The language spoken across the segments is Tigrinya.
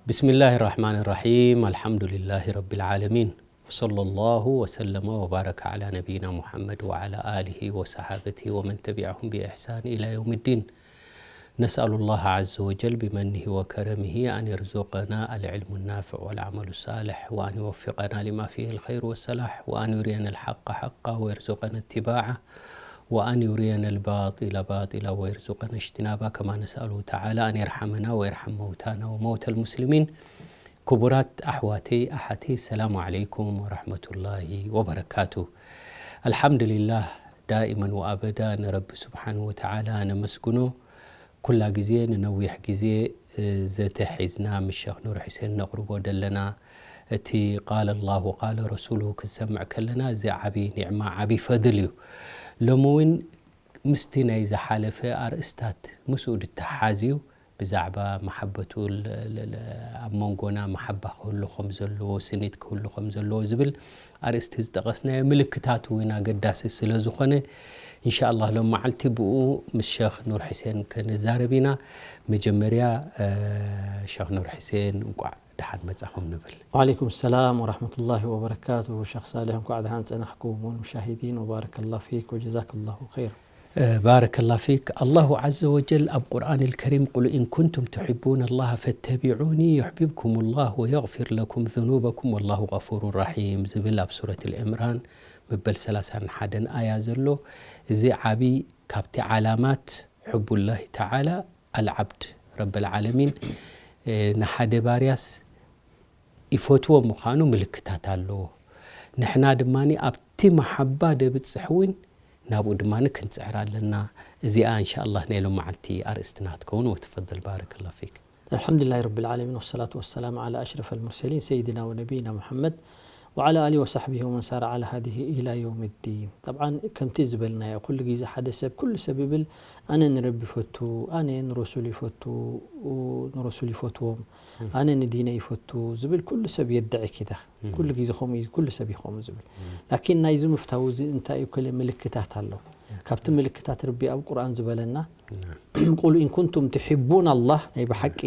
بسم الله الرحمن الرحيم. الحمد لله رب العالمين. وصلى الله وسلم وبارك على نبينا محمد وعلى آله وصحابته ومن تبعهم بإحسان إلى يوم الدين. نسأل الله عز وجل بمنه وكرمه أن يرزقنا العلم النافع والعمل الصالح، وأن يوفقنا لما فيه الخير والصلاح، وأن يرينا الحق حقا ويرزقنا اتباعه، وأن يرينا الباطل باطلا ويرزقنا اجتنابه، كما نسأله تعالى أن يرحمنا ويرحم موتانا وموتى المسلمين. ክቡራት ኣሕዋተይ ኣሓተይ፣ ሰላሙ ዓለይኩም ወረሕመቱላሂ ወበረካቱ። ኣልሓምዱሊላህ፣ ዳኢመን ወኣበዳ ንረቢ ስብሓን ወተዓላ ነመስግኖ። ኩላ ግዜ ንነዊሕ ግዜ፣ እ፣ ዘተ ሒዝና ምስ ሸኽ ኑር ሑሴን ነቕርቦ ደለና። እቲ ቃለ ላሁ ቃለ ረሱሉ ክንሰምዕ ከለና፣ እዚ ዓቢ ኒዕማ፣ ዓቢ ፈድል እዩ። ሎሚ እውን ምስቲ ናይ ዝሓለፈ ኣርእስታት ምስኡ ድተሓዝ እዩ። ብዛዕባ መሓበቱ ል-፣ ል-፣ ል-፣ ኣብ መንጎና መሓባ ክህሉ ከም ዘለዎ፣ ስኒት ክህሉ ከም ዘለዎ ዝብል ኣርእስቲ ዝጠቐስናዮ ምልክታት እውን ኣገዳሲ ስለ ዝኾነ፣ ኢንሻ ኣላህ ሎም መዓልቲ ብኡ ምስ ሸኽ ኑር ሑሴን ክንዛረብ ኢና። መጀመርያ፣ እ፣ ሸኽ ኑር ሑሴን እንቋዕ ደሓን መጻኹም ንብል። ወዓለይኩም ሰላም ወራህመቱላሂ ወበረካቱ። ሸኽ ሳልሕ እንቋዕ ደሓን ጸናሕኩም፣ ወልሙሻሂዲን ወባረከላሁ ፊክ ወጀዛከላሁ ኸይር። እ፣ ባረከላሁ ፊክ። ኣላሁ ዐዘ ወጀል ኣብ ቁርኣን ልከሪም ቁል ኢን ኩንቱም ትሕቡን ኣላህ ፈተቢዑኒ ዩሕቢብኩም ላህ ወየግፊር ለኩም ዝኑበኩም ወላሁ ገፉሩ ራሒም ዝብል ኣብ ሱረት ልዕምራን መበል ሰላሳን ሓደን ኣያ ዘሎ። እዚ ዓቢ ካብቲ ዓላማት ሕቡላሂ ተዓላ ኣልዓብድ ረብል ዓለሚን፣ እ፣ ንሓደ ባርያስ ይፈትዎ ምዃኑ ምልክታት ኣለዎ። ንሕና ድማ ኣብቲ መሓባ ደብጽሕ እውን ናብኡ ድማ ክንጽዕር ኣለና። እዚኣ እንሻ ኣላህ ናይ ሎም መዓልቲ ኣርእስትና ክትከውን። ወትፈደል ባረከላሁ ፊክ። الحمد لله رب العالمين، والصلاة والسلام على أشرف المرسلين سيدنا ونبينا محمد وعلى آله وصحبه ومن سار على هديه إلى يوم الدين. طبعا ከምቲ ዝበልናዮ ኩሉ ግዜ ሓደ ሰብ፣ ኩሉ ሰብ ይብል ኣነ ንረቢ ይፈቱ፣ ኣነ ንረሱል ይፈቱ፣ ንረሱል ይፈትዎም፣ ኣነ ንዲነ ይፈቱ ዝብል ኩሉ ሰብ የድዒ ኪዳ። ኩሉ ግዜ ከምኡ እዩ፣ ኩሉ ሰብ እዩ ከምኡ ዝብል። ላኪን ናይዚ ምፍታው እዚ እንታይ እዩ? ከለ ምልክታት ኣሎ። ካብቲ ምልክታት ረቢ ኣብ ቁርኣን ዝበለና፣ ቁል ኢን ኩንቱም ትሕቡን ኣላህ፣ ናይ ብሓቂ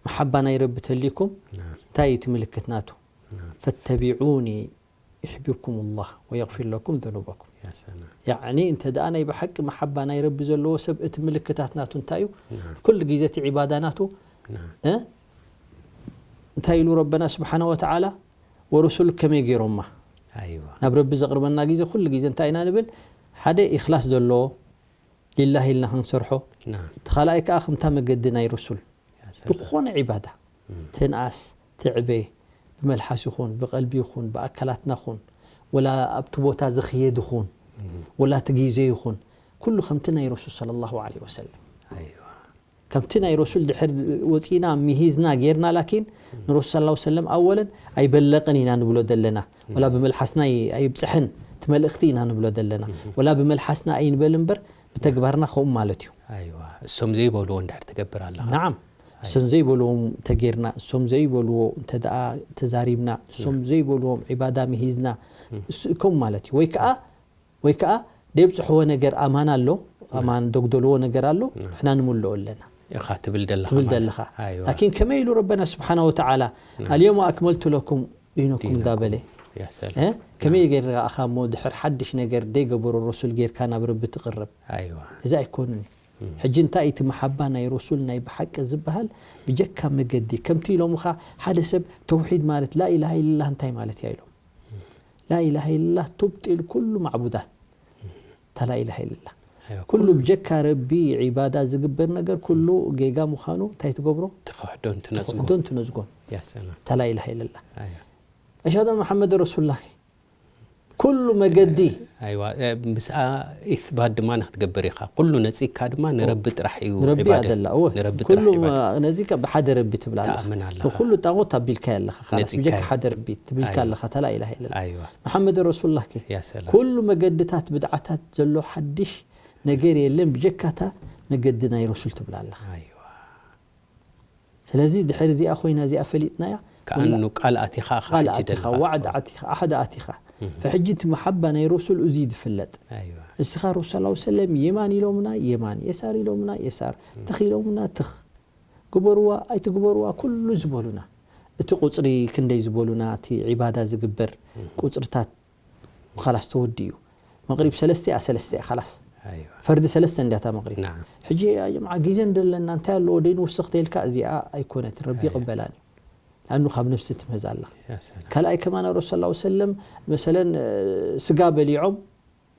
መሓባ ናይ ረቢ ተልይኩም፣ እንታይ እዩ እቲ ምልክት ናቱ? ፈተቢዑኒ ዩሕቢብኩም ላህ ወየግፊር ለኩም ዘኑበኩም። ያ ሰላም። ያዕኒ እንተ ደኣ ናይ ብሓቂ መሓባ ናይ ረቢ ዘለዎ ሰብ እቲ ምልክታት ናቱ እንታይ እዩ? ኩሉ ግዜ እቲ ዒባዳ ናቱ፣ እ? እንታይ ኢሉ ረበና ስብሓነ ወተዓላ? ወሩሱል ከመይ ገይሮማ? ኣይዋ። ናብ ረቢ ዘቕርበና ግዜ ኩሉ ግዜ እንታይ ኢና ንብል? ሓደ ኢኽላስ ዘለዎ ሊላሂ ኢልና ክንሰርሖ፣ ናም። እቲ ካልኣይ ከኣ ከምታ መገዲ ናይ ሩሱል ያ ሰላም። ዝኾነ ዒባዳ፣ ትንኣስ፣ ትዕበ፣ ብመልሓስ ይኹን፣ ብቐልቢ ይኹን፣ ብኣካላትና ይኹን፣ ወላ ኣብቲ ቦታ ዝኽየድ ይኹን፣ ወላ እቲ ግዜ ይኹን፣ ኩሉ ከምቲ ናይ ረሱል ሰለላሁ ዐለይሂ ወሰለም። ኣይዋ። ከምቲ ናይ ረሱል ድሕር ወፂና፣ ምሂዝና፣ ጌርና፣ ላኪን ንረሱል ሰለላሁ ዐለይሂ ወሰለም ኣወለን ኣይበለቕን ኢና ንብሎ ዘለና። ወላ ብመልሓስና ኣይ-፣ ኣይብፅሕን እቲ መልእኽቲ ኢና ንብሎ ዘለና። ወላ ብመልሓስና ኣይንበል እምበር፣ ብተግባርና ከምኡ ማለት እዩ። ኣይዋ፣ እሶም ዘይበልዎ እንድሕር ትገብር ኣለኻ። ናዓም። ኣይ። እሶም ዘይበልዎም ተጌርና፣ እሶም ዘይበልዎ እንተ ደኣ ተዛሪብና፣ እሶም ዘይበልዎም ዒባዳ ምሂዝና፣ እሱ፣ ከምኡ ማለት እዩ። ወይ ከዓ፣ ወይ ከዓ ደይብፅሕዎ ነገር ኣማን ኣሎ፣ ኣማን ደጉደልዎ ነገር ኣሎ፣ ንሕና ንምልኦ ኣለና። ኢኻ ትብል ዘለኻ ትብል ማለት። ዘለኻ። ኣይዋ። ላኪን ከመይ ኢሉ ረበና ስብሓነ ወተዓላ፣ ኣልየውመ ኣክመልቱ ለኩም ዲነኩም ዲነኩም። እንዳበለ፣ ያ ሰላም። እ? ከመይ ጌርካ ኢኻ እሞ ድሕር ሓድሽ ነገር ደይገበሮ ረሱል ጌርካ ናብ ረቢ ትቕርብ? ኣይዋ። እዚ ኣይኮንን እዩ። ሕጂ እንታይ እቲ መሓባ ናይ ረሱል ናይ ብሓቂ ዝበሃል? ብጀካ መገዲ፣ ከምቲ ኢሎምኻ፣ ሓደ ሰብ ተውሒድ ማለት ላኢላሃ ኢለላህ እንታይ ማለት እያ ኢሎም። ላኢላሃ ኢለላህ ቱብጢል ኩሉ ማዕቡዳት። እታ ላኢላሃ ኢለላህ። ኣይዋ፣ ኩሉ ብጀካ ረቢ ዒባዳ ዝግበር ነገር ኩሉ ጌጋ ምዃኑ እንታይ ትገብሮ? ትኽሕዶን ትነጽጎን። ትኽሕዶን ትነጽጎን። ያ ሰላም። እታ ላኢላሃ ኢለላህ። ኣይዋ። ኣሽሃዱ ኣን መሓመድ ረሱሉላህ። ኩሉ መገዲ። ኣይዋ፣ እ፣ ምስኣ ኢስባት ድማ ንክትገብር ኢኻ። ኩሉ ነጺግካ ድማ ንረቢ ጥራሕ እዩ ንረቢ ዒባደት። ኣደላ፣ እወ። ንረቢ ኩሉ ጥራሕ ዒባደት። መ-፣ ነጺግካ ብሓደ ረቢ ትብል ኣለኻ። ትኣምን ኣለኻ። ንኩሉ ጣዖት ኣቢልካዮ ኣለኻ። ኻላስ፣ ነጺግካዮ። ብጀካ ሓደ ረቢ ትብልካ ኣይዋ። ኣለኻ፣ እታ ላኢላሃ ኢለላህ። ኣይዋ። መሓመድ ረሱሉላህ ከ? ያ ሰላም። ኩሉ መገድታት ብድዓታት ዘሎ ሓድሽ ነገር የለን፣ ብጀካ እታ መገዲ ናይ ረሱል ትብል ኣለኻ። ኣይዋ። ስለዚ ድሕሪ እዚኣ ኮይና እዚኣ ፈሊጥናያ፣ ከኣኑ ወላ-፣ ቃል ኣቲኻ ኢኻ ቃል ሕጂ ኣቲኻ፣ ዘለኻ። ዋዕድ ኣቲኻ፣ ኣሕዳ ኣቲኻ። እህ። ፈሕጂ እቲ መሓባ ናይ ረሱል እዚ እዩ ዝፍለጥ። ኣይዋ። እስኻ ረሱል ሰለላሁ ዐለይሂ ወሰለም የማን ኢሎምና፣ የማን፣ የሳር ኢሎምና፣ የሳር፣ እህ። ትኽ ኢሎምና፣ ትኽ። ግበርዋ ኣይትግበርዋ ኩሉ ዝበሉና፣ እቲ ቁፅሪ ክንደይ ዝበሉና፣ እቲ ዒባዳ ዝግበር ቁፅርታት ኻላስ ተወዲኡ። መቕሪብ ሰለስተ እያ፣ ሰለስተ እያ ኻላስ። ኣይዋ ፈርዲ ሰለስተ እንድያታ መቕሪብ። ናም ሕጂ ኣየምዓ ግዜ እንደለና እንታይ ኣሎ ወደይ ንውስኽ ተልካ እዚኣ ኣይኮነትን፣ ረቢ ኣይዋ ይቕበላን እዩ። ለኣኑ ካብ ነፍሲ ትምህዝ ኣለኻ። ያ ሰላም ካልኣይ ከማን ረሱል ሰለላሁ ዐለይሂ ወሰለም መሰለን እ፣ ስጋ በሊዖም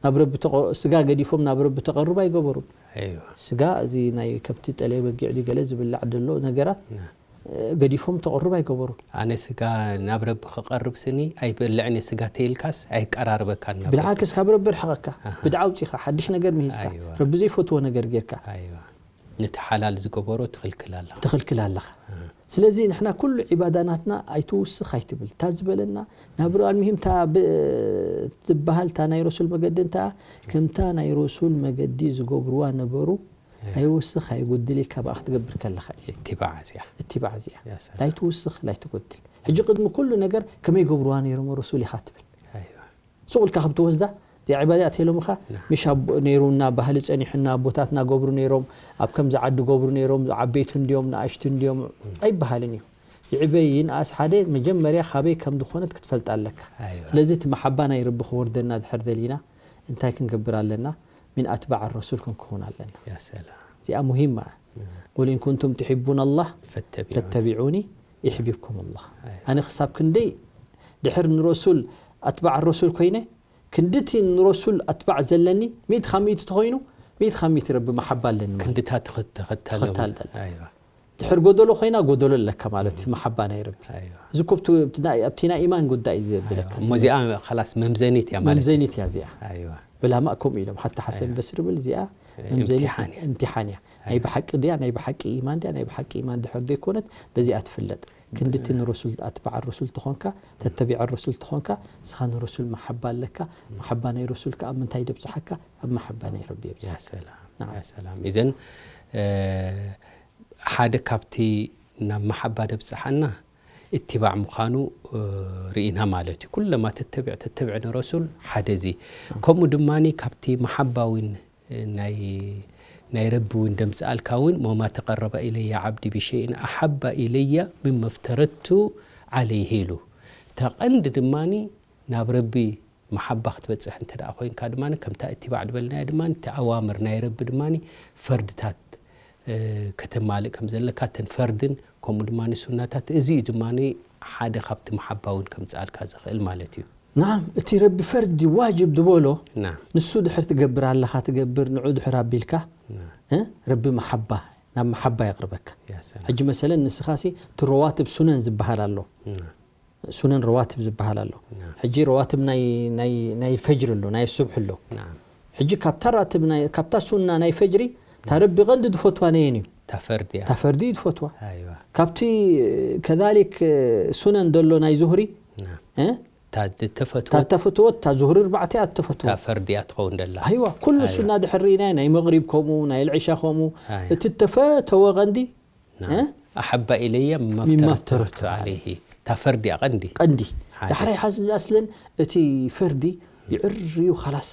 ናብ ረቢ ተቐ- ስጋ ገዲፎም ናብ ረቢ ተቐርብ ኣይገበሩን። ኣይዋ ስጋ እዚ ናይ ከብቲ ጠለይ በጊዕ ድዩ ገለ ዝብላዕ ደሎ ነገራት ና እ፣ ገዲፎም ተቐርብ ኣይገበሩን። ኣነ ስጋ ናብ ረቢ ክቐርብ ስኒ ኣይበልዕን እየ ስጋ ተይልካስ ኣይቀራርበካን ናብ ረቢ። ብልዓክስ ካብ ረቢ ርሕቐካ። ኣሃ። ብድዓ ኣውፂኻ ሓድሽ ነገር ምሂዝካ ኣይዋ ረቢ ዘይፈትዎ ነገር ጌርካ ኣይዋ ነቲ ሓላል ዝገበሮ ትኽልክል ኣለኻ። ትኽልክል ኣለኻ። ኣሃ። ስለዚ ንሕና ኩሉ ዒባዳ ናትና ኣይትውስኽ ኣይትብል። እታ ዝበለና ናብ ኣልሙሂም እታ ብ- ትበሃል እታ ናይ ረሱል መገዲ እንታ ከምታ ናይ ረሱል መገዲ ዝገብርዋ ነበሩ ኣይውስኽ ኣይጉድል ኢልካ ብኣ ክትገብር ከለኻ እዩ። እትባዕ እዚኣ እትባዕ እዚኣ ያ ሰላም ላይትውስኽ ላይትጉድል። ሕጂ ቅድሚ ኩሉ ነገር ከመይ ገብርዋ ነይሮም ረሱል ኢኻ ትብል። ኣይዋ ሱቕ ኢልካ ከም ትወስዳ እዚኣ ዕባዳ እያ ተይሎምኻ ና ምሽ ኣቦ- ነይሩና ባህሊ ጸኒሑና ኣቦታትና ገብሩ ነይሮም ኣብ ከምዚ ዓዲ ገብሩ ነይሮም ዓበይቱ እንድዮም ንኣሽቱ እንድዮም ኣይበሃልን እዩ። ይዕበይ ይንኣስ ሓደ መጀመርያ ካበይ ከም ዝኾነት ክትፈልጥ ኣለካ። ኣይዋ ስለዚ እቲ መሓባ ናይ ረቢ ክወርደና ድሕር ደሊና እንታይ ክንገብር ኣለና? ሚን ኣትባዕ ረሱል ክንከውን ኣለና። ያ ሰላም እዚኣ ሙሂማ እያ። ቁል ኢን ኩንቱም ትሕቡን ኣላህ ፈተቢዑ ፈተቢዑኒ ይሕቢብኩም ኣላህ። ኣይ። ኣነ ክሳብ ክንደይ ድሕር ንረሱል ኣትባዕ ረሱል ኮይነ ክንድቲ ንረሱል ኣትባዕ ዘለኒ ሚእቲ ካብ ሚእቲ ተኾይኑ ሚእቲ ካብ ሚእቲ ረቢ መሓባ ኣለኒ ማለት ክንድታ ተኸ- ተኸተሎም ተኸታል ኣለካ። ኣይዋ ድሕር ጎደሎ ኮይና ጎደሎ ኣለካ ማለት መሓባ ናይ ረቢ። ኣይዋ እዚ እኮ ኣብቲ ናይ- ኣብቲ ናይ ኢማን ጉዳይ እዩ ዘብለካ። እሞ እዚኣ ኻላስ መምዘኒት እያ ማለት እዩ። መምዘኒት እያ እዚኣ። ኣይዋ ዑላማእ ከምኡ ኢሎም ሓታ ሓሰን ኣይዋ። በስሪ ብል እዚኣ እ፣ መምዘኒት እምቲሓን እያ። እምቲሓን እያ። ናይ ብሓቂ ድያ ናይ ብሓቂ ኢማን ድያ ናይ ብሓቂ ኢማን ድሕር ዘይኮነት በዚኣ ትፍለጥ። ክንድቲ ንረሱል ኣትባዕ ረሱል ተኾንካ ተተቢዐ ረሱል ተኾንካ ንስኻ ንረሱል መሓባ ኣለካ። መሓባ ናይ ረሱል ከዓ ኣብ ምንታይ ደብፅሓካ? ኣብ መሓባ ናይ ረቢ ያ የብፅሓካ። ሰላም ናም። ያ ሰላም ኢዘን እ፣ ሓደ ካብቲ ናብ መሓባ ደብፅሓና እትባዕ ምዃኑ እ፣ ርኢና ማለት እዩ። ኩለማ ተተቢዕ ተተቢዕ ንረሱል ሓደ እዚ ከምኡ ድማ ካብቲ መሓባ እውን እ፣ ናይ ናይ ረቢ እውን ደምፅኣልካ እውን ወማ ተቀረበ ኢለየ ዓብዲ ብሸይን ኣሓባ ኢለየ ምመ ፍተረቱ ዓለይህ ኢሉ። እታ ቀንዲ ድማ ናብ ረቢ መሓባ ክትበፅሕ እንተ ደኣ ኮይንካ ድማ ከምታ እትባዕ ዝበልናዮ ድማ እቲ ኣዋምር ናይ ረቢ ድማ ፈርድታት እ፣ ከተማልእ ከም ዘለካ እተን ፈርድን ከምኡ ድማ ሱናታት እዚ እዩ ድማ ሓደ ካብቲ መሓባ እውን ከምፅኣልካ ዝኽእል ማለት እዩ። ናም እቲ ረቢ ፈርዲ ዋጅብ ዝበሎ ና ንሱ ድሕር ትገብር ኣለኻ ትገብር ንዑ ድሕር ኣቢልካ ና እ? ረቢ መሓባ ናብ መሓባ የቕርበካ። ያ ሰላም ሕጂ መሰለን ንስኻሲ እቲ ረዋትብ ሱነን ዝበሃል ኣሎ። ና ሱነን ረዋትብ ዝበሃል ኣሎ። ና ሕጂ ረዋትብ ናይ ናይ ናይ ፈጅር ኣሎ ናይ ሱብሒ ኣሎ። ና ሕጂ ካብታ ራትብ ናይ ካብታ ሱና ናይ ፈጅሪ እታ ረቢ ቀንዲ ዝፈትዋ ነየን እዩ? እታ ፈርዲ እያ። እታ ፈርዲ እዩ ዝፈትዋ። ኣይዋ ካብቲ ከዛሊክ ሱነን ዘሎ ናይ ዙህሪ ና እ? እታ ዝተፈትወት እታ ተፈትወት እታ ዙህሪ እርባዕተ እያ እተፈትዋ። እታ ፈርዲ እያ ትኸውን ደላ። ኣይዋ ኩሉ ኣይዋ። ሱና ድሕር ርኢናዮ ናይ መቕሪብ ከምኡ ናይ ልዕሻ ከምኡ ኣይ። እቲ ተፈተወ ቀንዲ ና እ? ኣሓባ ኢለየ ሚማ መፍተረቱ ፍተረቱ ዓለይሂ እታ ፈርዲ እያ ቀንዲ። ቀንዲ ሓደ። ዳሕራይ ሓስ ኣስለን እቲ ፈርዲ ይዕርዩ ኻላስ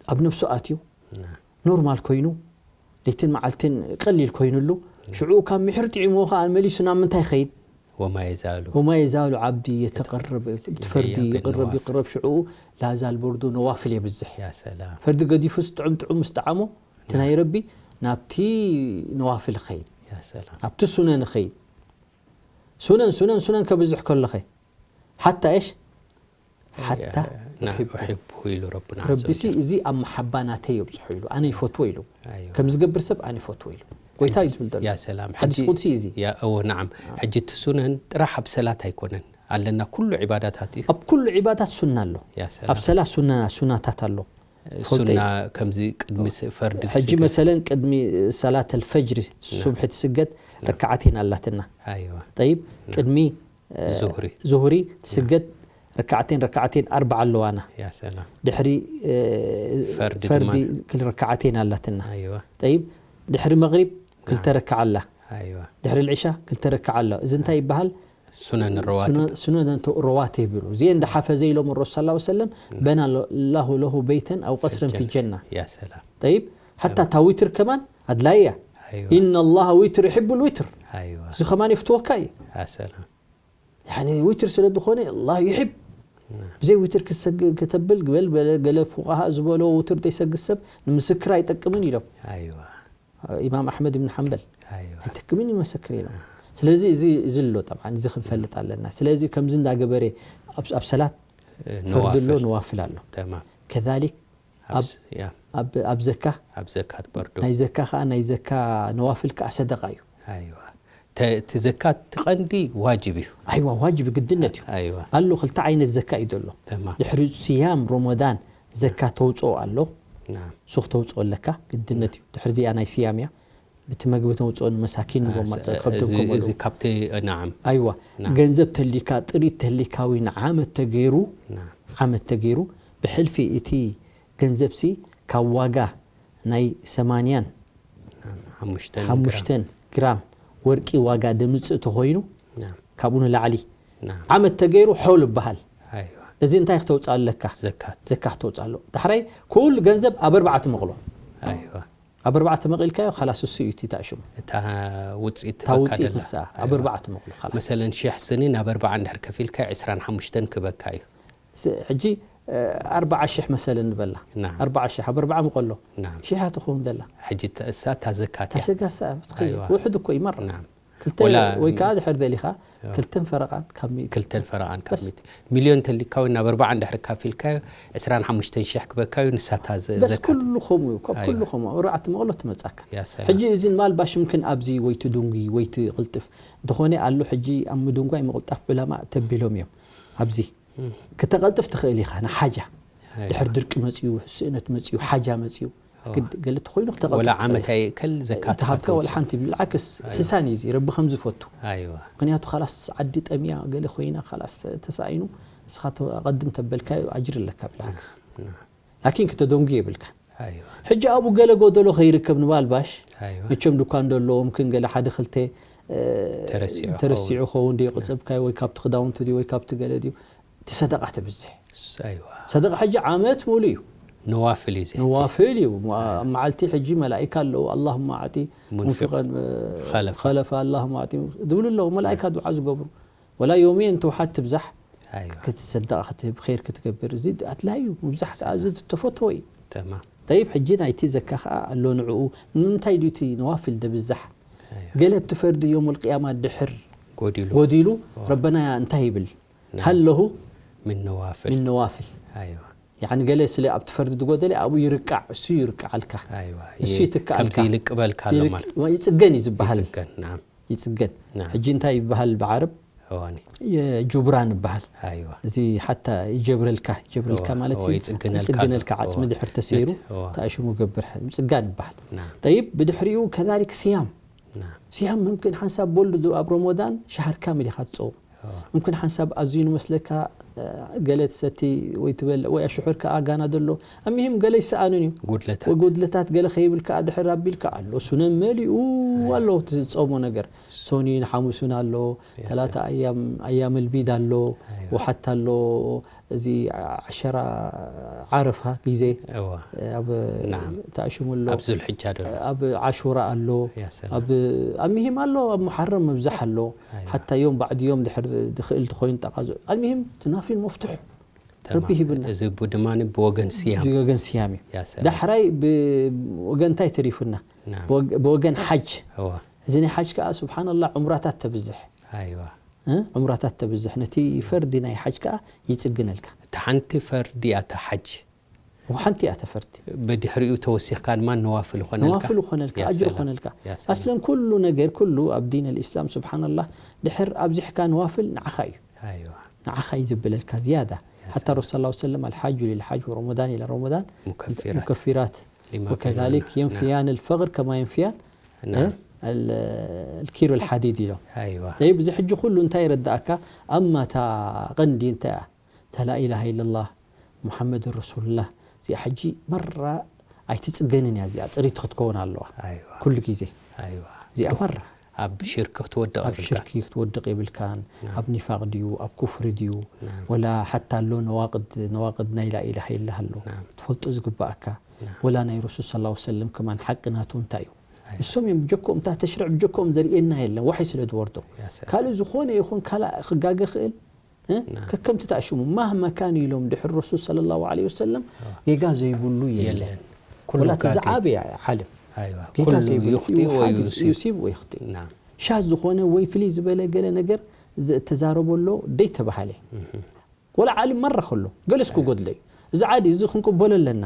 ኣብ ነብሱ ኣትዩ ና ኖርማል ኮይኑ ለይትን መዓልትን ቀሊል ኮይኑሉ ሽዑ ካብ ምሕር ጥዒምዎ ከዓ መሊሱ ናብ ምንታይ ይኸይድ? ወማ የዛሉ ወማ የዛሉ ዓብዲ የተቀረብ እቲ ፈርዲ ኢለየ ይቅረብ ቢነዋፊል። ይቅረብ ሽዑ ላዛል ቦርዱ ነዋፍል የብዝሕ። ያ ሰላም ፈርዲ ገዲፉ ጥዑም ጥዑም ምስ ጠዓሞ እቲ ናይ ረቢ ናብቲ ነዋፍል ይኸይድ። ያ ሰላም ናብቲ ሱነን ይኸይድ። ሱነን ሱነን ሱነን ከብዝሕ ከለኸ ሓታ እሽ ሓታ ና ዩሕቡ ኡሕቡ ኢሉ ረብና ረቢሲ እዚ ኣብ መሓባ ናተይ የብፅሖ ኢሉ ኣነ ይፈትዎ ኢሉ ኣይዋ። ከም ዝገብር ሰብ ኣነ ይፈትዎ ኢሉ ጎይታ እዩ ዝብል ዘሎ። ያ ሰላም ሓዲስ ሕጂ- ቁድሲ እዩ እዚ። ያ እወ ነዓም። ሕጂ እቲ ሱነን ጥራሕ ኣብ ሰላት ኣይኮነን ኣለና ኩሉ ዒባዳታት እዩ። ኣብ ኩሉ ዒባዳት ሱና ኣሎ። ያ ኣብ ሰላም ሰላት ሱና ሱናታት ኣሎ። ፈልጠ ሱና እዩ። ከምዚ ቅድሚ ስ- ፈርዲ ሕጂ ትስገድ። መሰለን ቅድሚ ሰላት ኣልፈጅሪ ሱብሒ ትስገድ ረክዓቴን ኣላትና። ኣይዋ ጠይብ ቅድሚ እ፣ ዙህሪ። ዙህሪ ትስገድ ረክዓቴን ረክዓቴን ኣርባዓ ኣለዋና። ያ ሰላም ድሕሪ እ፣ ፈርዲ ፈርዲ ድማ- ክል ረክዓቴን ኣላትና። ኣይዋ ጠይብ ድሕሪ መቕሪብ ክልተ ረክዓ ኣላ። ኣይዋ ድሕሪ ልዕሻ ክልተ ረክዓ ኣሎ። እዚ እንታይ ይበሃል? ሱነን ረዋትብ ሱነ- ሱነን ረዋትብ ይብሉ። እዚኤን እንዳ ሓፈዘ ኢሎም ረሱል ሰለላሁ ዐለይሂ ወሰለም በና ላሁ ለሁ በይተን ኣው ቀስረን ፊ ጀና። ያ ሰላም ጠይብ ሓታ እታ ዊትር ከማን ኣድላይ እያ። ኣይዋ። إن الله وتر يحب الوتر። ኣይዋ። እዚ ከማን የፍትወካ እዩ። ኣሰላም። ያኒ ዊትር ስለ ዝኾነ ኣላህ ይሕብ። ብዘይ ዊትር ክሰግ- ከተብል ግበል በለ፣ ገለ ፉቃሃ ዝበሎ ውትር ዘይሰግድ ሰብ ንምስክር ኣይጠቅምን ኢሎም። ኣይዋ። ኢማም ኣሕመድ ብን ሓንበል ኣይዋ። ኣይጠቅምን ይመሰክር ኢሎም። ስለዚ እዚ እዚ ኣሎ ጠብዓን እዚ ክንፈልጥ ኣለና። ስለዚ ከምዚ እንዳገበረ ኣብ ኣብ ሰላት ፈርዲ ኣሎ፣ ነዋፍል። ነዋፍል ኣሎ። ተማም። ከዛሊክ ኣብ ስ- ያ። ኣብ ኣብ ዘካ ኣብ ዘካት በርዶ። ናይ ዘካ ከዓ ናይ ዘካ ነዋፍል ከዓ ሰደቃ እዩ። ኣይዋ። ተ- እቲ ዘካት እቲ ቀንዲ ዋጅብ እዩ። ኣይዋ ዋጅብ ግድነት እዩ። ኣይዋ። ኣሎ ክልተ ዓይነት ዘካ እዩ ዘሎ። ተማም። ድሕሪ ስያም ሮመዳን ዘካ ተውፅኦ ኣሎ። ናም። ሱክ ተውፅኦ ኣለካ ግድነት እዩ። ድሕሪ ዚኣ ናይ ስያም እያ። ብቲ መግቢ ተውፅኦ ንመሳኪን ንጎማ ስ- ፀ- ከብዶም እዚ- ከመልኡ። እዚ ካብቲ ናዓም። ኣይዋ ናም። ገንዘብ ተሊካ ጥሪት ተሊካዊ ንዓመት ተገይሩ ናም። ዓመት ተገይሩ ብሕልፊ እቲ ገንዘብሲ ካብ ዋጋ ናይ ሰማንያን ናም። ሓሙሽተን ግራም። ሓሙሽተን ግራም ወርቂ ዋጋ ደምፅእ ተኮይኑ ናም። ካብኡ ንላዕሊ ናም። ዓመት ተገይሩ ሖል ይበሃል። ኣይዋ። እዚ እንታይ ክተውፅእ ኣለካ? ዘካት። ዘካ ክተውፅእ ኣሎ። ዳሕራይ ኩሉ ገንዘብ ኣብ ኣርባዕተ መቕሎ ኣይዋ። ኣብ ኣርባዕተ መቒልካዮ ካላስ እሱ እዩ እቲ ታሽሙ እታ ውፅኢት እታ ውፅኢት ንሳ ኣብ ኣርባዕተ መቕሎ ካላስ መሰለን ሽሕ ስኒ ናብ ኣርባዓ እንድሕር ከፊልካ ዕስራን ሓሙሽተን ክበካ እዩ። ስ- ሕጂ ኣርባዓ ሽሕ መሰለን ንበላ ና። ኣርባዓ ሽሕ ኣብ ኣርባዓ መቐሎ ና። ሽሕ ትኸውን ዘላ ሕጂ እሳ እታ ዘካት እያ። ታሰጋሳ ትኸይድ ኣይዋ። ውሕድ እኮ ይመር ና። ክልተ ወላ ወይ ከዓ ድሕር ደሊኻ ክልተን ፈረቓን ካብ ሚእቲ ክልተን ፈረቓን ካብ በስ። ሚእቲ ሚልዮን ተሊካ ወይ ናብ ኣርባዓ እንድሕር ካፊልካዮ ዕስራን ሓሙሽተን ሽሕ ክበካዩ ንሳታ ዘ- በስ ዘካት ኩሉ ከምኡ እዩ ካብ ኣይዋ። ኩሉ ከምኡ ኣብ ኣርባዕተ መቕሎ ትመጻካ ያ ሰላም። ሕጂ እዚ ማልባሽ ምክን ኣብዚ ወይ ትዱንጊ ወይ ትቕልጥፍ እንተኾነ ኣሎ ሕጂ ኣብ ምዱንጓ ይምቕልጣፍ ዑለማ ተቢሎም እዮም ኣብዚ ክተቐልጥፍ ትኽእል ኢኻ ንሓጃ ኣይዋ። ድሕር ድርቂ መፅዩ ስእነት መፅዩ ሓጃ መፅዩ እዋ። ግድ- ገለ ተኮይኑ ወላ ክተቐልጥፍ ትኽእል ዓመት ኢኻ። ኣይእከል ዘካት ተሃብካ ወላ ትወፅእ። ሓንቲ ብልዓክስ ኣይዋ። ሕሳን እዩ እዚ ረቢ ከምዚ ፈቱ ኣይዋ። ምክንያቱ ካላስ ዓዲ ጠምያ ገለ ኮይና ካላስ ተሳኢኑ ንስኻ ተ- ኣቐድም ተበልካዮ ኣጅር ኣለካ ብልዓክስ ና። ላኪን ክተደንጉ የብልካ ኣይዋ። ሕጂ ኣብኡ ገለ ጎደሎ ከይርከብ ንባልባሽ ኣይዋ። መቸም ድኳን ደለዎም ክን ገለ ሓደ ክልተ እ፣ ተረሲዑ ተረሲዑ ኸውን ደይቆፀብካዮ ወይ ካብቲ ክዳውንቲ ድዩ ወይ ካብቲ ገለ ድዩ እቲ ሰደቃ ተብዝሕ ኣይዋ። ሰደቃ ሕጂ ዓመት ሙሉ እዩ ነዋፍል እዩ ዘቲ ነዋፍል እዩ ሞ- ኣብ መዓልቲ ሕጂ መላኢካ ኣለዉ ኣላሁማ ኣዕጢ ሙንፊቅ ሙንፊቀን ኸለፋ። ኸለፋ ኣላሁማ ኣዕጢ ዝብሉ ኣለዉ መላኢካ ዱዓ ዝገብሩ ወላ ዮምየን ተውሓድ ትብዛሕ ኣይዋ። ክትሰደቃ ክትህብ ር ክትገብር እዚ ኣድላይ እዩ ምብዛሕ ከዓ እዚ ተፈትዎ እዩ ተማም። ጠይብ ሕጂ ናይቲ ዘካ ከዓ ኣሎ ንዕኡ ንምንታይ ድዩ እቲ ነዋፍል ደብዛሕ ኣይዋ። ገለ ኣብቲ ፈርዲ ዮም ልቅያማ ድሕር ጎዲሉ ጎዲሉ ረበና እንታይ ይብል ና። ሃለሁ ምን ነዋፍል ምን ነዋፍል ኣይዋ። ያኒ ገለ ስለ ኣብቲ ፈርዲ ዝጎደለ ኣብኡ ይርቃዕ እሱ ይርቃዓልካ ኣይዋ። እሱ ይ- ይትካኣልካ ከምዚ ይልቅበልካ ኣሎ ይልቅ- ማለት ይፅገን እዩ ዝበሃል ይፅገን ናም ይፅገን ናም። ሕጂ እንታይ ይበሃል ብዓረብ እዋኒ የጁብራን ይበሃል ኣይዋ። እዚ ሓታ ይጀብረልካ ይጀብረልካ እዋ፣ ማለት እዋ፣ እዩ። ይፅግነልካ ይፅግነልካ እዋ። ዓፅሚ ድሕር ተሰይሩ እዋ። ተኣሽሙ ገብር ምፅጋን ይበሃል ና ጠይብ ብድሕሪኡ ከዛሊክ ስያም ና ስያም ምምክን ሓንሳብ ቦልዱ ኣብ ሮሞዳን ሻሃር ካሚል ኢኻ ትፀውም እዋ። ምምክን ሓንሳብ ኣዝዩ ንመስለካ እ፣ ገለ ትሰቲ ወይ ትበልዕ ወይ ኣሽሑር ከዓ ጋና ዘሎ ኣሚሂም ገለ ይሰኣንን እዩ ጉድለታት ወይ ጉድለታት ገለ ከይብል ከዓ ድሕር ኣቢል ከዓ ኣሎ ሱነን መሊኡ ኣሎ ትፀሞ ነገር ሶኒን ሓሙሱን ኣሎ ተላተ ኣያም ኣያም ልቢድ ኣሎ ኣይዋ። ውሓት ኣሎ እዚ ዓሸራ ዓረፋ ግዜ እዋ። ኣብ ናም። ተኣሽሙ ኣሎ ኣብ ዙልሕጃ ዘሎ ኣብ ዓሹራ ኣሎ ያ ሰላም። ኣብ ኣብ ሚሂም ኣሎ ኣብ መሓረም ምብዛሕ ኣሎ ኣይዋ። ሓታ ዮም ባዕዲ ዮም ድሕር ድኽእል ትኮይን ጠቃዞ ኣልሚሂም ትናፊል መፍትሑ ተማም። ረቢ ሂብና እዚ ቡ ድማ ብወገን ስያም ብወገን ስያም እዩ ያ ሰላም። ዳሕራይ ብወገን እንታይ ተሪፉና ናም። ብወገ- ብወገን ሓጅ እዋ። እዚ ናይ ሓጅ ከዓ ስብሓንላ ዑምራታት ተብዝሕ ኣይዋ። እ? ዑምራታት ተብዝሕ ነቲ ፈርዲ ናይ ሓጅ ከዓ ይፅግነልካ እታ ሓንቲ ፈርዲ እያ እታ ሓጅ ሓንቲ እያ ተፈርዲ ብድሕሪኡ ተወሲኽካ ድማ ነዋፍል ይኾነልካ ነዋፍል ይኾነልካ ያ ኣጅር ሰላም። ይኾነልካ ያ ሰላም። ኣስለን ኩሉ ነገር ኩሉ ኣብ ዲን ልእስላም ስብሓንላህ ድሕር ኣብዚሕካ ነዋፍል ንዓኻ እዩ ኣይዋ። ንዓኻ እዩ ዘብለልካ ዝያዳ ሓታ ረሱ ስ ሰለም ኣልሓጁ ልልሓጅ ወረመዳን ኢለ ረመዳን ሙከፊራት ሙከፊራት ሊማ ወከዛሊክ በይነና። የንፍያን ልፈቅር ከማ የንፍያን ናም። ልኪሩ ልሓዲድ ኢሎም ኣይዋ። ጠይብ እዚ ሕጂ ኩሉ እንታይ ይረዳእካ ኣማ እታ ቀንዲ እንታይ እያ እታ ላኢላሃ ኢለላህ ሙሓመድ ረሱሉላህ እዚኣ ሕጂ መራ ኣይትፅገንን እያ እዚኣ ፅሪት ክትከውን ኣለዋ ኣይዋ። ኩሉ ግዜ ኣይዋ። እዚኣ መራ ኣብ ሽርክ ክትወድቕ ኣብ የብልካ። ሽርኪ ክትወድቕ የብልካን ኣብ ኒፋቅ ድዩ ኣብ ኩፍሪ ድዩ ናም። ወላ ሓታ ኣሎ ነዋቅድ ነዋቅድ ናይ ላኢላሃ ኢላህ ኣሎ ናም። ትፈልጦ ዝግባኣካ ናም። ወላ ናይ ረሱል ስ ሰለም ከማን ሓቂ ናቱ እንታይ እዩ እሶም እዮም ብጀኮም፣ እታ ተሽርዕ ብጀኮም ዘርእየና የለን፣ ዋሕይ ስለ ዝወርዶ። ካልእ ዝኾነ ይኹን ካልእ ክጋገ ክእል፣ እ? ከከምቲ ተኣሽሙ። ማህማ ካን ኢሎም ድሕሪ ረሱል ሰለላሁ ዐለይሂ ወሰለም ጌጋ ዘይብሉ የለን። ወላ እቲ ዝዓበየ ዓለም ጌጋ ዘይብሉ፣ ዩሲብ ወይ ይኽጢእ። ሻዝ ዝኾነ ወይ ፍልይ ዝበለ ገለ ነገር ዝተዛረበ ኣሎ ደይተባሃለ። ወላ ዓሊም መራ ከሎ ገለስ ክጎድሎ እዩ። እዚ ዓዲ እዚ ክንቅበሎ ኣለና።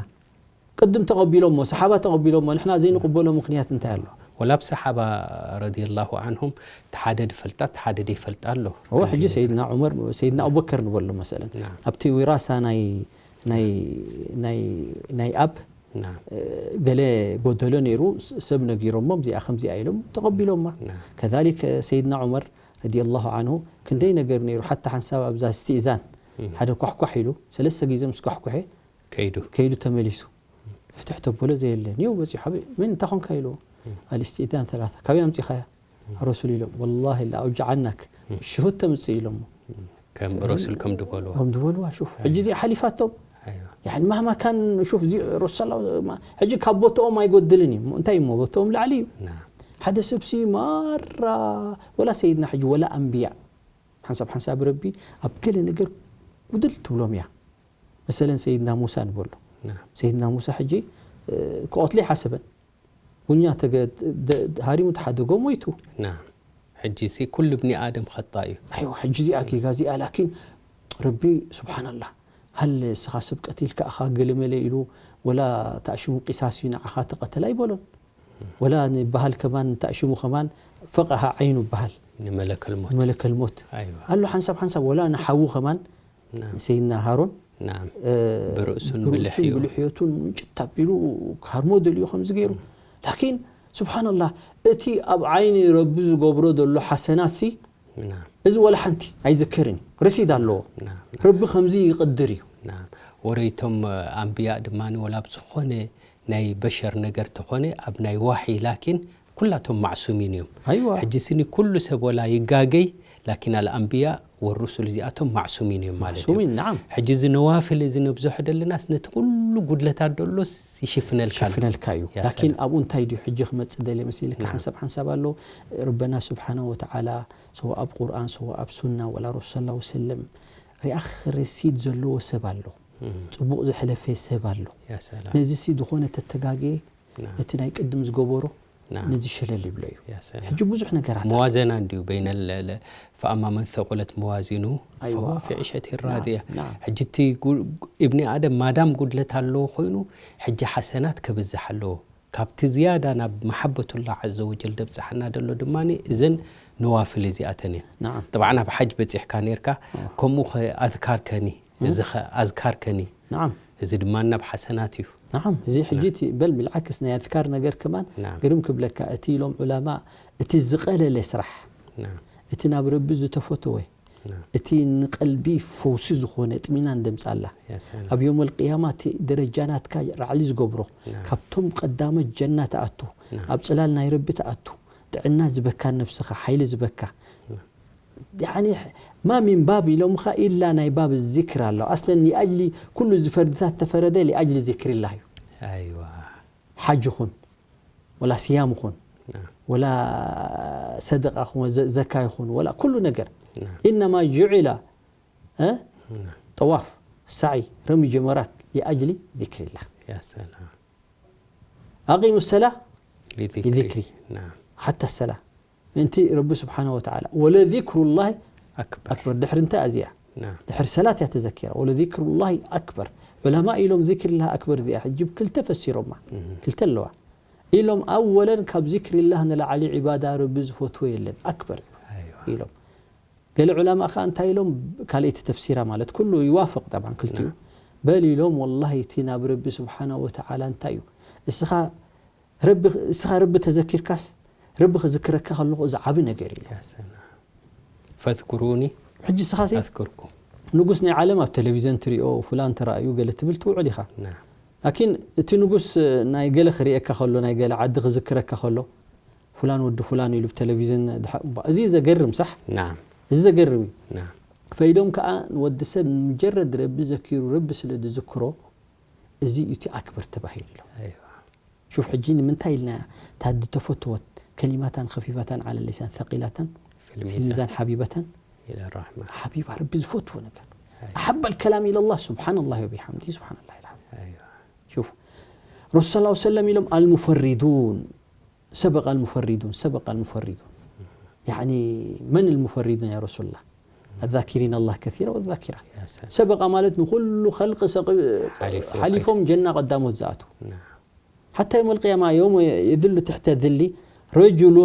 ቅድም ተቐቢሎሞ፣ ሰሓባ ተቐቢሎሞ፣ ንሕና ዘይንቕበሎ ምኽንያት እንታይ ኣሎ? ወላ ኣብ ሰሓባ ረዲየላሁ ዐንሁም እቲ ሓደ ድፈልጣ፣ እቲ ሓደ ደይፈልጣ ኣሎ። እዎ፣ ሕጂ ሰይድና ዑመር፣ ሰይድና ኣቡበከር ንበሎ መሰለን። ኣብቲ ዊራሳ ናይ፣ ናይ፣ ናይ፣ ናይ ኣብ፣ እ፣ ገለ ጎደሎ ነይሩ፣ ስ-፣ ሰብ ነጊሮሞም፣ እዚኣ ከምዚኣ ኢሎም ተቐቢሎማ። ከዛሊክ ሰይድና ዑመር ረዲየላሁ ዐንሁ ክንደይ ነገር ነይሩ፣ ሓታ ሓንሳብ ኣብዛ እስትእዛን ሓደ ኳሕኳሕ ኢሉ፣ ሰለስተ ግዜ ምስ ኳሕኩሐ ከይዱ። ከይዱ ተመሊሱ። ፍትሕ ተበሎ ዘየለ። ኒው በፂሑ፣ ሓበይ፣ መን እንታይ ኾንካ ኢልዎ። ኣልእስትእዛን ሰላሳ። ካበይ ኣምፂኻያ? ረሱል ኢሎም። ወላሂ ለኣውጀዐናክ። ሽሁድ ተምፅእ ኢሎሞ። ከም ረሱል ከም ዝበልዎ። ከም ዝበልዋ፣ ሹፍ። ሕጂ እዚኣ ሓሊፋቶም። ያኒ ማህማ ካን፣ ሹፍ፣ እዚ ረሱል ሰላ-፣ ማ-፣ ሕጂ ካብ ቦትኦም ኣይጎድልን እዩ። እንታይ እሞ ቦትኦም ላዕሊ እዩ። ሓደ ሰብሲ ማራ፣ ወላ ሰይድና ሕጂ፣ ወላ ኣንብያ። ሓንሳብ ሓንሳብ ረቢ ኣብ ገለ ነገር ጉድል ትብሎም እያ። መሰለን ሰይድና ሙሳ ንበሎ። ሰይድና ሙሳ ሕጂ፣ እ፣ ክቐትሎ ይሓሰበን። ጉኛ ተገ-፣ ደ-፣ ሃሪሙ ተሓደጎ ሞይቱ። ናም። ሕጂ ሲ ኩሉ ብኒ ኣደም ኸጣእ እዩ። ኣይዋ፣ ሕጂ እዚኣ ጌጋ እዚኣ፣ ላኪን ረቢ ስብሓንላህ፣ ሃል እስኻ ሰብ ቀቲልካ ኣኻ ገለመለ ኢሉ፣ ወላ ተኣሽሙ ቂሳስ እዩ ንዓኻ ተቐተል ኣይበሎን። ወላ ንበሃል ከማን፣ ንተኣሽሙ ከማን ፈቐሃ ዓይኑ በሃል። ንመለከል ሞት። ንመለከል ሞት። ኣይዋ። ኣሎ ሓንሳብ ሓንሳብ፣ ወላ ንሓዉ ከማን፣ ናም። ንሰይድና ሃሮን፣ ናም። እ፣ ብርእሱን ብርእሱን ብልሕዩ። ብልሕዮቱን ምንጭት ኣቢሉ ክሃርሞ ደልዩ ከምዚ ገይሩ። ላኪን፣ ስብሓንላህ፣ እቲ ኣብ ዓይኒ ረቢ ዝገብሮ ዘሎ ሓሰናት ሲ፣ ናም። እዚ ወላ ሓንቲ ኣይዝከርን እዩ። ረሲድ ኣለዎ። ናም። ረቢ ከምዚ ይቕድር እዩ። ናም። ወረይቶም፣ እ፣ ኣንብያ ድማ ወላ ኣብ ዝኾነ ናይ በሸር ነገር ተኾነ፣ ኣብ ናይ ዋሒ ላኪን ኩላቶም ማዕሱሚን እዮም። ኣይዋ። ሕጂ ስኒ ኩሉ ሰብ ወላ ይጋገይ፣ ላኪን ኣልኣንብያ ወሩሱል እዚኣቶም ማዕሱሚን እዮም ማለት እዩ። ማዕሱሚን፣ ናዓም። ሕጂ እዚ ነዋፍል እዚ ነብዝሖ ደለናስ ነቲ ኩሉ ጉድለታት ደሎስ ይሽፍነልካ ኣሎ። ይሽፍነልካ እዩ። ያ ላኪን ሰላም። ኣብኡ እንታይ ድዩ ሕጂ ክመጽእ ደልየ መሲልካ? ናዓም። ሓንሳብ ሓንሳብ ኣሎ። ረበና ስብሓነ ወተዓላ ሰዋ ኣብ ቁርኣን፣ ሰዋ ኣብ ሱና፣ ወላ ረሱል ሰለላሁ ዐለይሂ ወሰለም ሪኣኽ ረሲድ ዘለዎ ሰብ ኣሎ። እም። ጽቡቕ ዘሕለፈ ሰብ ኣሎ። ያ ሰላም። ነዚ ሲ ዝኾነ ተተጋግየ፣ ናም። እቲ ናይ ቅድም ዝገበሮ ናም። ነዚ ሸለል ይብሎ እዩ። ያ ሰላም። ሕጂ ብዙሕ ነገራት ኣሎ። መዋዘና እንድዩ በይነ ለ-፣ ለ-፣ ፈኣማ መን ሰቁለት መዋዚኑ ኣይዋ። ፈሁወ ፊ ዒሸቲን ናም፣ ራድያ። ናም። ሕጂ እቲ ጉ-፣ እብኒ ኣደም ማዳም ጉድለት ኣለዎ ኮይኑ፣ ሕጂ ሓሰናት ከብዝሕ ኣለዎ። ካብቲ ዝያዳ ናብ መሓበቱላህ ዐዘ ወጀል ደብጽሓና ደሎ ድማ እዘን ነዋፍል እዚኣተን እየን። ናም። ጠብዓን ኣብ ሓጅ በጺሕካ ነይርካ፣ ኣዎ። ከምኡ ኸ ኣዝካር ከኒ፣ እም። እዚ ኸ ኣዝካር ከኒ። ናም። እዚ ድማ ናብ ሓሰናት እዩ። ናዓም፣ እዚ ሕጂ ናም። እቲ በል ብልዓክስ ናይ ኣዝካር ነገር ከማን ናም። ግርም ክብለካ፣ እቲ ኢሎም ዑለማ፣ እቲ ዝቐለለ ስራሕ፣ ናም። እቲ ናብ ረቢ ዝተፈተወ፣ ናም። እቲ ንቐልቢ ፈውሲ ዝኾነ ጥሚና እንደምጻላ። ያ ሰላም። ኣብ ዮም ኣልቅያማ እቲ ደረጃ ናትካ ራዕሊ ዝገብሮ፣ ናም። ካብቶም ቀዳሞት ጀና ትኣቱ፣ ናም። ኣብ ጽላል ናይ ረቢ ትኣቱ፣ ጥዕና ዝበካ ነብስኻ፣ ሓይሊ ዝበካ። ናም። ያኒ ማ ሚን ባብ ኢሎምኻ ኢላ ናይ ባብ ዚክር ኣሎ። ኣስለን ሊኣጅሊ ኩሉ እዚ ፈርድታት ተፈረደ ሊኣጅሊ ዚክሪላህ እዩ። ኣይዋ። ሓጅ ይኹን፣ ወላ ስያም ይኹን፣ ናም። ወላ ሰደቃ ይኹን፣ ዘ-፣ ዘካ ይኹን፣ ወላ ኩሉ ነገር። ናም። ኢነማ ጁዒላ፣ እ? ናም። ጠዋፍ፣ ሳዒ፣ ረሚ ጀመራት ሊኣጅሊ ዚክሪላህ። ያ ሰላም። ኣቂሙ ሰላ ሊዚክሪ። ሊዚክሪ። ናም። ሓታ ሰላ። ምእንቲ ረቢ ስብሓነ ወተዓላ። ወለዚክሩላሂ ኣክበር። ኣክበር። ድሕሪ እንታይ እዚኣ? ናም። ድሕሪ ሰላት እያ ተዘኪራ። ወለዚክሩላሂ ኣክበር። ዑለማ ኢሎም ዚክሪላህ ኣክበር እዚኣ ሕጂ ብክልተ ፈሲሮማ። እም። ክልተ ኣለዋ። ኢሎም ኣወለን ካብ ዚክሪላህ ንላዕሊ ዒባዳ ረቢ ዝፈትዎ የለን። ኣክበር ኣይዋ። ኢሎም። ገለ ዑለማ ከኣ እንታይ ኢሎም፣ ካልኣይቲ ተፍሲራ ማለት ኩሉ ይዋፍቕ ጠብዓን ክልቲኡ። ናም። በል ኢሎም፣ ወላሂ እቲ ናብ ረቢ ስብሓነ ወተዓላ እንታይ እዩ? እስኻ ረቢ፣ እስኻ ረቢ ተዘኪርካስ፣ ረቢ ክዝክረካ ከለኹ እዚ ዓቢ ነገር እዩ። ያ ሰላም። ፈዝኩሩኒ ሕጂ እስኻሲ ኣዝኩርኩም። ንጉስ ናይ ዓለም ኣብ ቴሌቪዝዮን ትሪኦ፣ ፍላን ተራእዩ ገለ ትብል ትውዕል ኢኻ። ናም። ላኪን እቲ ንጉስ ናይ ገለ ክርእየካ ከሎ፣ ናይ ገለ ዓዲ ክዝክረካ ከሎ፣ ፍላን ወዲ ፍላን ኢሉ ብቴሌቪዝን ድሓ-፣ እምባ-፣ እዚ ዘገርም ሳሕ? ናም። እዚ ዘገርም እዩ። ናም። ፈኢዶም ከኣ ንወዲ ሰብ ንሙጀረድ ረቢ ዘኪሩ ረቢ ስለ ዝዝክሮ፣ እዚ እዩ እቲ ኣክበር ተባሂሉ ኢሎም። ኣይዋ። ሹፍ ሕጂ ንምንታይ ኢልና ታዲ ተፈትወት ከሊማታን ከፊፋታን ዓለ ሊሳን ثقيلة في الميزان حبيبة إلى الرحمن ሓቢባ ረቢ ዝፈትዎ ነገር أحب الكلام إلى الله سبحان الله وبحمده سبحان الله العظيم أيوة شوف رسول الله صلى الله عليه وسلم ኢሎም المفردون سبق المفردون سبق المفردون يعني من المفردون يا رسول الله الذاكرين الله كثيرا والذاكرات يا سلام سبق ማለት ንኩሉ خلق ሰቕ- ሓሊፉ ሓሊፎም ጀና ቀዳሞት ዝኣትዉ نعم حتى يوم القيامة يوم يذل تحت ذلي رجل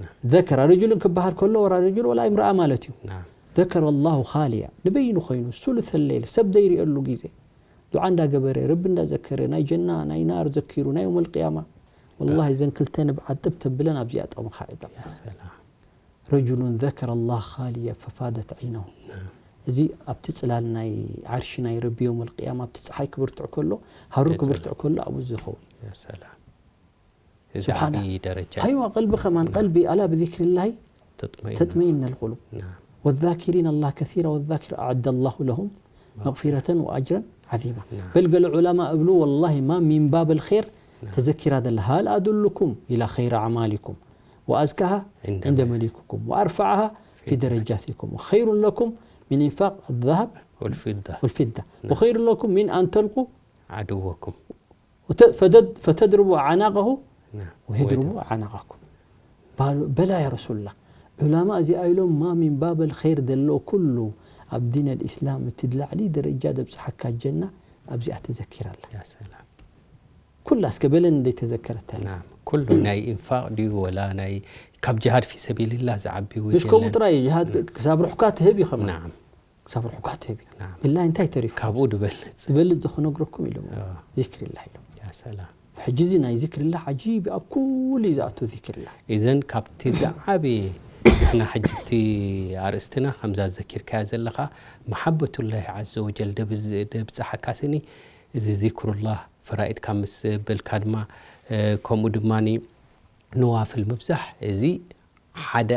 نعم ذكر رجل ክበሃል ከሎ ولا رجل ولا امرأة ማለት እዩ نعم ذكر الله خاليا ንበይኑ ኮይኑ ثلث الليل ሰብ ዘይርእየሉ ግዜ ዱዓ እንዳገበረ ረቢ እንዳዘከረ ናይ ጀና ናይ ናር ዘኪሩ ናይ يوم القيامة والله እዘን ክልተ ንብዓት ጥብ ተብለን ኣብዚኣ ጠቕምኻ እየ ጠቕምኻ يا سلام رجل ذكر الله خاليا ففاضت عينه نعم እዚ ኣብቲ ፅላል ናይ ዓርሺ ናይ ረቢ يوم القيامة ኣብቲ ፀሓይ ክብርትዕ ከሎ ሃሩር ቤት ክብርትዕ ከሎ ኣብኡ ዝኸውን يا سلام እዚ سبحان ዓብዪ ደረጃ أيوة قلب ከማን قلبي ألا بذكر الله تطمئن تطمئن القلوب نعم والذاكرين الله كثيرا والذاكرة أعد الله لهم مغفرة وأجرا عظيما نعم. በል ገለ ዑለማ እብሉ والله ما من باب الخير نعم. ተዘኪራ ዘላ هل أدلكم إلى خير أعمالكم وأزكاها عند عند مليك. مليككم وأرفعها في درجاتكم وخير لكم من إنفاق الذهب والفضة والفضة وخير لكم من أن تلقوا عدوكم وت- فتد- فتضربوا أعناقه نعم ويضربوا أعناقكم በሉ በላ يا رسول الله ዑላማ እዚኣ ኢሎም ما من باب الخير ዘሎ ኩሉ ኣብ ዲን الإسلام እቲ ድላዕሊ ደረጃ ደብፅሓካ ጀና ኣብዚኣ ተዘኪራ ኣላ يا سلام ኩላ እስከ በለን እንደይ ተዘከረታ نعم ኩሉ ናይ ኢንፋቅ ድዩ ወላ ናይ ካብ ጅሃድ في سبيل الله ዝዓቢ مش ከምኡ ጥራይ ጅሃድ ክሳብ ርሑካ ትህብ እዩ ከማ نعم ክሳብ ርሑካ ትህብ እዩ نعم ብላይ እንታይ ተሪፉ ካብኡ ድበልጽ ዝበልጽ ዝኽነግረኩም ኢሎም آه. ዚክር ኢላ ኢሎም يا سلام ሕጂ እዚ ናይ ዚክር ኢላ ዓጂብ ኣብ ኩሉ እዩ ዝኣቱ ዚክር ኢላ إذن ካብቲ ዝዓበየ ንሕና ሕጂ እቲ ኣርእስትና ከምዛ ዘኪርካያ ዘለኻ محبة الله عز وجل ደብዝ- ደብጽሓካ ስኒ እዚ ذكر الله ፈራኢድካ ምስ በልካ ድማ እ፣ ከምኡ ድማ ነዋፍል ምብዛሕ እዚ ሓደ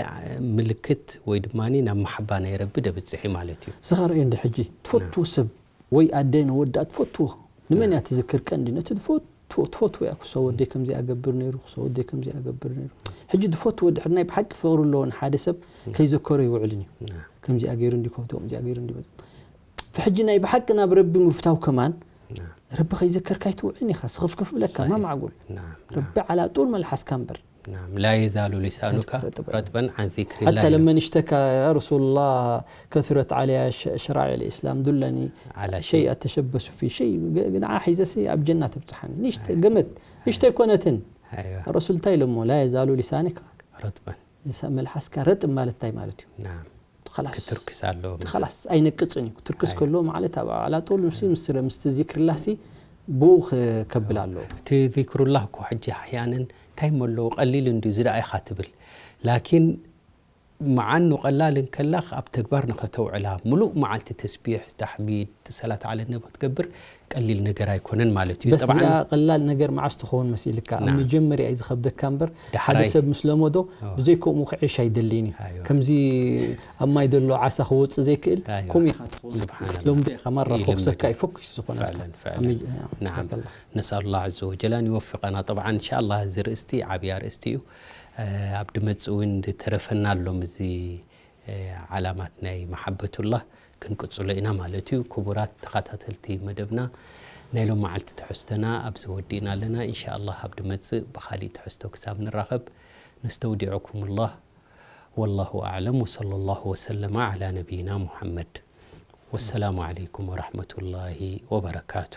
ምልክት ወይ ድማ ናብ መሓባ ናይ ረቢ ደብጽሕ እዩ ማለት እዩ ዝኸርእ እንዲ ሕጂ ትፈትዎ ሰብ ወይ ኣደ ነወዳ ትፈትዎ ንመን እያ ትዝክር ቀንዲ ነቲ ትፈትዎ ትፈትዎ እያ ክሰ ወደይ ከምዚ ኣገብር ነይሩ ክሰ ወደይ ከምዚ ኣገብር ነይሩ ሕጂ ትፈትዎ ድሕር ናይ ብሓቂ ፍቕሪ ኣለዎ ንሓደ ሰብ ከይዘከሮ ይውዕልን እዩ ከምዚኣ ገይሩ እንዲ ከብቶ ከምዚኣ ገይሩ እንዲ ሕጂ ናይ ብሓቂ ናብ ረቢ ምፍታው ከማን ረቢ ከይዘከርካ ኣይትውዕልን ኢኻ ስኽፍክፍ ብለካ ማ ማዕጉል نعم ረቢ ዓላ ጡር መልሓስካ እምበር نعم لا يزال لسانك رطبا. رطبا عن ذكر حتى الله لمن اشتكى يا رسول الله كثرت علي ش- شرائع الإسلام دلني على شيء أتشبث فيه شيء ንዓ ሒዘሲ ኣብ ጀና ተብፅሓኒ ንሽተ ገመት ንሽተ ኣይኮነትን أيوة ረሱል እንታይ ኢሎሞ لا يزال لسانك رطبا መልሓስካ ረጥብ ማለት እንታይ ማለት እዩ نعم خلاص ክትርክስ ኣለዎ خلاص ኣይነቅፅን እዩ ክትርክስ ከሎ ማለት ኣብ ዓላጦል ምስ ምስ ምስቲ ዚክርላሲ ብኡ ከብል ኣለዎ እቲ ذكر الله እኮ ሕጂ ኣሕያንን እንታይ መለዎ ቀሊል እንድዩ ዝደኣ ኢኻ ትብል ላኪን መዓኑ ቀላል እንከላ ኣብ ተግባር ንኸተውዕላ ሙሉእ መዓልቲ ተስቢሕ ታሕሚድ ሰላት ዓለ ነቢ ክትገብር ቀሊል ነገር ኣይኮነን ማለት እዩ በስ እዚኣ ቀላል ነገር መዓስ ትኸውን መሲልካ ኣብ ናም። መጀመርያ እዩ ዝኸብደካ እምበር ሓደ ዳሕራይ። ሰብ ምስ ለመዶ ኣዎ። ብዘይ ከምኡ ክዕሽ ኣይደልይን እዩ ኣይዋ። ከምዚ ኣብ ማይ ዘሎ ዓሳ ክወፅእ ዘይክእል ኣይዋ። ከምኡ ኢኻ ትኸውን ስብሓንላ። ለምዶ ኢኻ ማራ ይልመድ ክወክሰካ እዩ። እዩ ፈኩስ ዝኾነልካ ፈዕለን፣ ኣብ ፈዕለን። መጀ- ናዓም። ተከላ። ነስኣሉላህ ዐዘ ወጀል ኣን ይወፍቀና። ጠብዓን እንሻኣላህ እዚ ርእስቲ ዓብይ ኣርእስቲ እዩ። እ፣ ኣብ ድመጽእ እውን ዝተረፈና ኣሎ ምስዚ እ፣ ዓላማት ናይ መሓበቱላህ ክንቅጽሎ ኢና ማለት እዩ። ክቡራት ተኸታተልቲ መደብና ናይ ሎም መዓልቲ ትሕዝቶና ኣብዚ ወዲእና ኣለና። እንሻኣላህ ኣብ ድመጽእ ብኻሊእ ትሕዝቶ ክሳብ ንራኸብ ነስተውዲዐኩሙላህ። ወላሁ ኣዕለም ወሰለላሁ ወሰለመ ዓላ ነቢይና ሙሓመድ። ወሰላሙ ዓለይኩም ወረሕመቱላሂ ወበረካቱ።